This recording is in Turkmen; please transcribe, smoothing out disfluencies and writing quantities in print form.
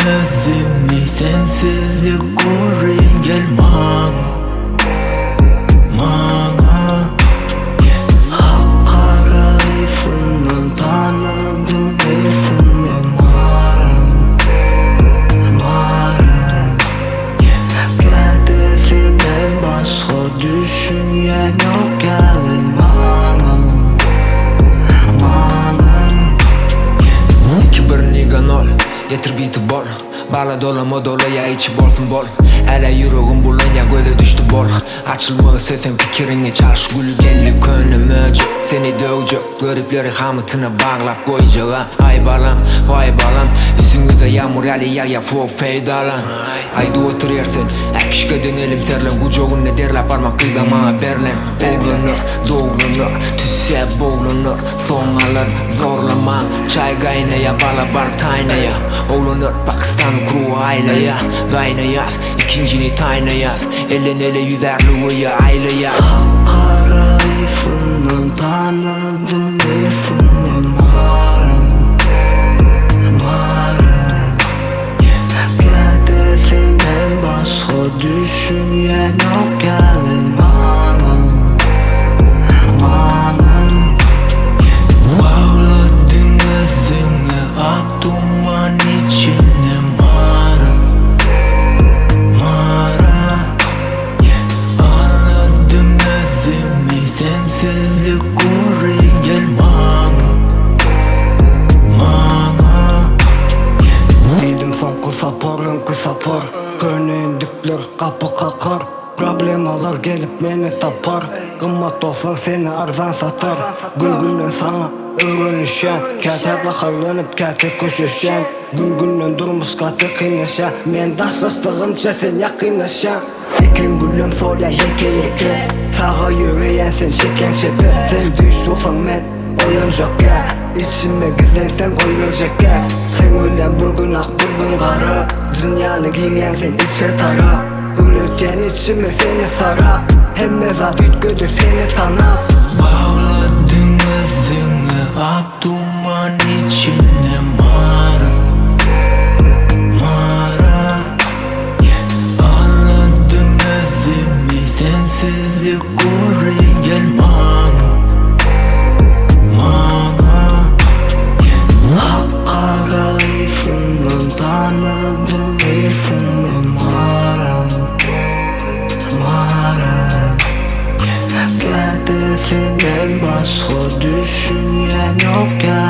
özümi sensizlik gury gel maňa Maňa Ak gara ysyndan tanadym esinden Marym Marym Käte senden başga düşünýän ýok ýaly maňa Maňa. 2 1 niga nol Getir biti bol Bala dolama dolaýa içi bolsun bol Hälä ýüregim bulanýa göze düşdi bol Açylmak isleseň pikiriňi çalş Gül geldi köne möjek Seni döwjek Göripleri hamytyna baglap goýjaga Aý balam waý balam Üstüňize ýagmyr ýaly ýagýa fo feýdalan Aýdyp oturýar sen Äpişgeden elim serlen Gujagynda derläp barmak gyza maňa berlen Oglanlar doglanlar Tüssä boglanlar Soň alar zorlaman Çaý gaýnaýa bala bar taýnaýa Oglanlar Pakistany kruga aýlaýa Gaýnaýas ikinjini taýnaýas Elden ele ýüzärli göýä aýlaýas. Ak gara ysyndan tanadym esinden Marym Marym Käte senden başga düşünýän ýok ýaly maňa Maňa. Bagladyň özüňe ak duman içinde Mara Mara Agladym özümi sensizlik gury gel maňa Maňa. Diýdim soňky sapar öňki sapar Köne endikler gapy kakar Problemalar gelip meni tapar Gymmat bolsaň seni arzan satar Gün günden saňa öwrenişýän Käte gaharlanyp käte köşeşýän Gün günden durmuş gaty kynlaşýar Men daşlaşdygymça sen ýakynlaşýaň Eken güllem solýar ýeke ýeke Saga ýöreýän sen çekýäň çepe Sen düýş bolsaň men oýanjakkä Içime gizlenseň goýberjekkä Seň bilen bir gün ak bir gün gara Jyn ýaly girýäň sen içe tara Gürletýän içimi seni sarap Hemme zat üýtgedi seni tanap. Bagladyň özüňe ak duman içinde Mara Mara Agladym özümi sensizlik gury gel maňa Maňa. Ak gara ysyndan tanadym esinden Mara Mara Käte senden başga düşünýän ýok ýaly.